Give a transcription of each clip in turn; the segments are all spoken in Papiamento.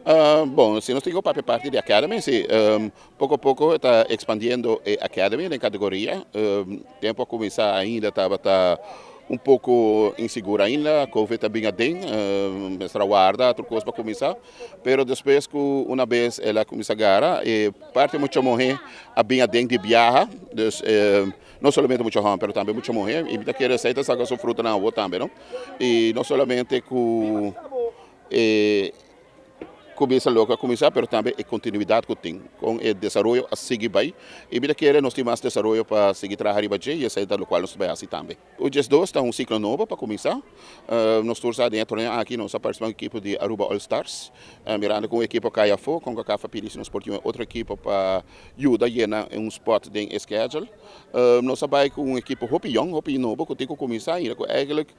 Bon, si nos tin ku papia parti di Academy, si, poko poko ta ekspandiendo e Academy den kategoria. Tempu a kuminsá ainda tabata un poko insigur ainda, Covid a bin aden, mester a warda tur kos pa kuminsá. Pero despues ku una bes el a kuminsá gara, e parti mucha muhé a bin aden di biaha, dus no solamente mucha hòmber pero tambe mucha muhé, i mi ta kere esei ta saka su frutanan awor tambe, no. I no solamente ku e kuminsa loke a kuminsá, pero tambe e kontinuidat ku tin, kon e desaroyo a sigui bai. I mi ta kere nos tin mas desaroyo pa sigui traha riba dje i esei ta lokual nos ta bai hasi tambe. U 12 ta un siklo nobo pa kuminsá. Nos tur sa den e torneo aki nos a partisipá un ekipo di Aruba All Stars. Mirando ku un ekipo a kai afó, Concacaf a pidi si nos por tin un otro ekipo pa yuda yena un spòt den e schedule. Nos a bai ku un ekipo hopi yòn, hopi nobo ku tin ku kuminsá ainda ku eigenlijk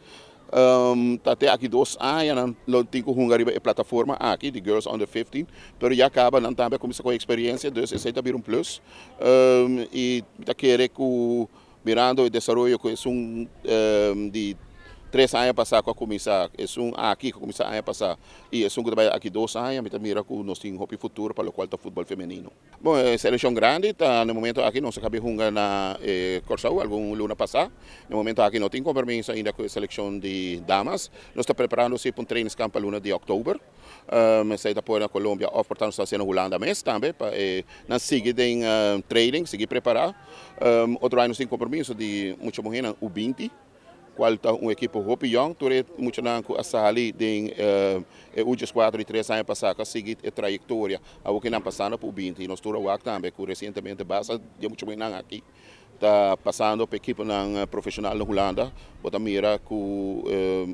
Ta te aki 2 aña nan lo tin ku hunga riba e plataforma aki di Girls Under 15, pero ya kaba nan tambe a kuminsá ku eksperensia, dus esei ta bira un plus. I mi ta kere ku mirando e desaroyo ku esun di 3 aña pasá ku a kuminsá, esun aki ku a kuminsá aña pasá i esun ku ta bai aki 2 aña, mi ta mira ku nos tin hopi futuro pa lokual ta futbòl femenino. Bon, e selekshon grandi ta na e momento aki nos a kaba hunga na Kòrsou algun luna pasá. Na e momento aki no tin kompromiso ainda ku e selekshon di damas. Nos ta preparando si pa un trainingskamp pa luna di òktober. Esei ta por na Colombia òf por ta nos ta hasiendo Hulanda mes tambe pa e nan sigui den training, sigui prepará. Otro aña nos tin kompromiso di mucha muhénan U20, kual ta un ekipo hopi yòn. Tur e muchanan ku a sali den e U14 di 3 aña pasá ku a sigui e trayektoria awor ku nan pasando pa U20. Nos tur a wak tambe ku resientemente basta di e mucha muhénan aki ta pasando pa ekiponan profeshonal na Hulanda. Bo ta mira ku,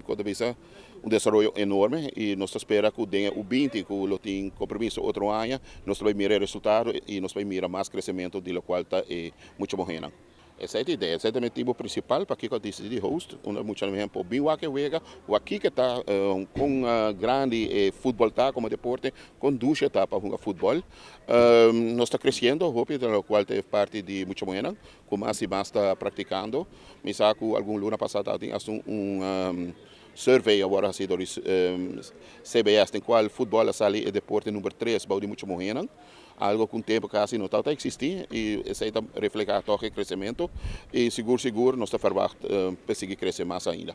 kon ta bisa, un desaroyo enorme i nos ta spera ku den e U20 ku lo tin kompromiso otro aña nos ta bai mira e resultado i nos ta bai mira mas kresementu di lokual ta e mucha muhénan. Esei ta idea, esei ta e motibu prinsipal pakiko a disidí di host unda mucha muhé por bin wak e wega, wak kiko ta, kon grandi e futbòl ta komo deporte, kon dushi e ta pa hunga futbòl. Nos ta kresiendo hopi den lokual ta e parti di mucha muhénan ku mas i mas ta praktikando. Mi sa ku algun luna pasá tabatin hasta un survey a wòrdu hasi dor di CBS den kual futbòl a sali e deporte number tres bou di mucha muhénan. Algo ku un tempu kasi no tabata eksistí i esei ta reflehá tòg e kresementu i sigur sigur nos ta ferwagt pa e sigui krese mas ainda.